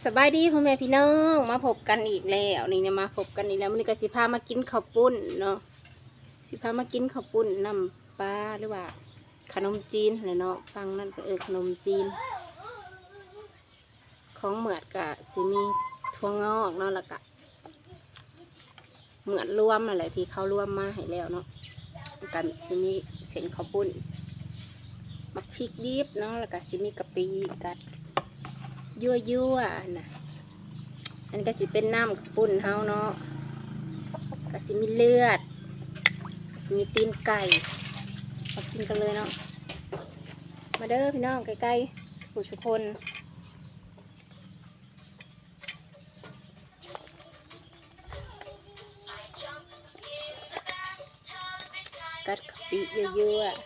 ສະບາຍດີພໍ່ແມ່ພີ່ນ້ອງ ມາພົບກັນອີກແລ້ວ ນີ້ນະ ມາພົບກັນອີກແລ້ວ. ມື້ນີ້ກໍຊິພາມາກິນເຂົ້າປຸ້ນເນາະ ຊິພາມາກິນເຂົ້າປຸ້ນນ້ຳປາ ຫຼືວ່າຂະໜົມຈີນຫັ້ນແຫຼະເນາະ ຝັ່ງນັ້ນກໍເອີ້ນຂະໜົມຈີນ. ຂອງເໝືອດກະຊິມີຖົ່ວງອກເນາະ ແລ້ວກະເໝືອດລວມຫັ້ນແຫຼະ ທີ່ເຂົາລວມມາໃຫ້ແລ້ວເນາະ. ກະຊິມີເສັ້ນເຂົ້າປຸ້ນ ໝາກພິກດິບເນາະ ແລ້ວກະຊິມີກະປິກັດຍົວໆຫັ້ນນະ. ອັນນີ້ກະຊິເປັນນ້ຳເຂົ້າປຸ້ນເຮົາເນາະ ກະຊິມີເລືອດ ກະຊິມີຕີນໄກ່. ມາກິນກັນເລີຍເນາະ ມາເດີພີ່ນ້ອງ ໃກ້ໆ ທຸກຜູ້ທຸກຄົນ. ກັດເຂົ້າໄປຍົວໆ.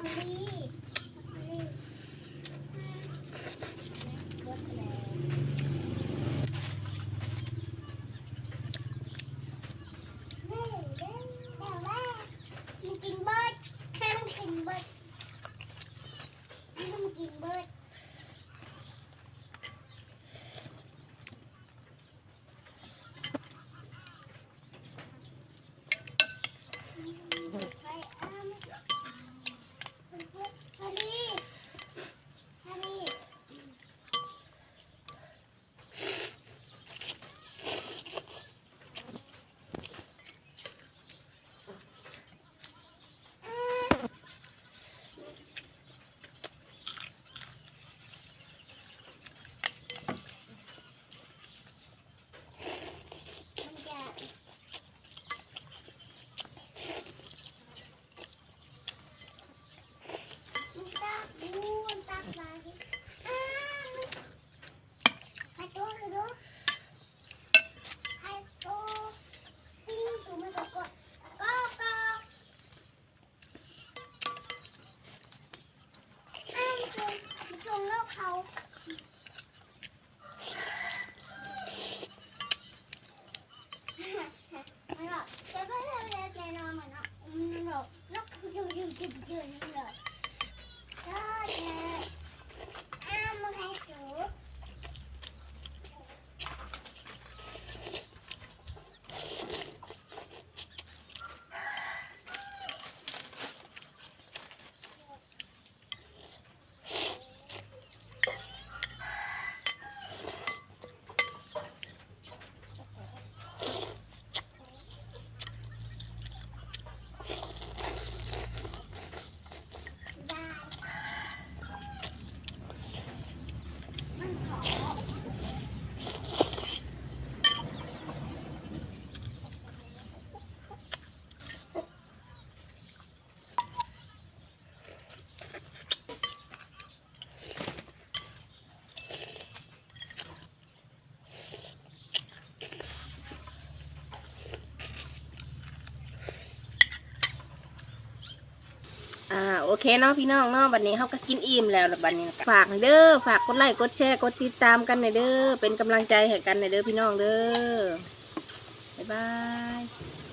ມັນກິນເບິດ ມັນກິນເບິດ ມັນກິນເບິດ. ອ້າວ ມັນຊົງ ມັນຊົງນົກເຂົາ ມັນແບບ ແຕ່ວ່າແນ່ນອນໝົດເນາະ ອືມ ນົກ ນົກ ອ່າ ໂອເຄເນາະພີ່ນ້ອງເນາະ ບັດນີ້ເຮົາກໍກິນອີ່ມແລ້ວ ແລ້ວບັດນີ້ຝາກແດ່ເດີ ຝາກກົດໄລ້ ກົດແຊ ກົດຕິດຕາມກັນແດ່ເດີ ເປັນກຳລັງໃຈໃຫ້ກັນແດ່ເດີພີ່ນ້ອງເດີ ບາຍບາຍ.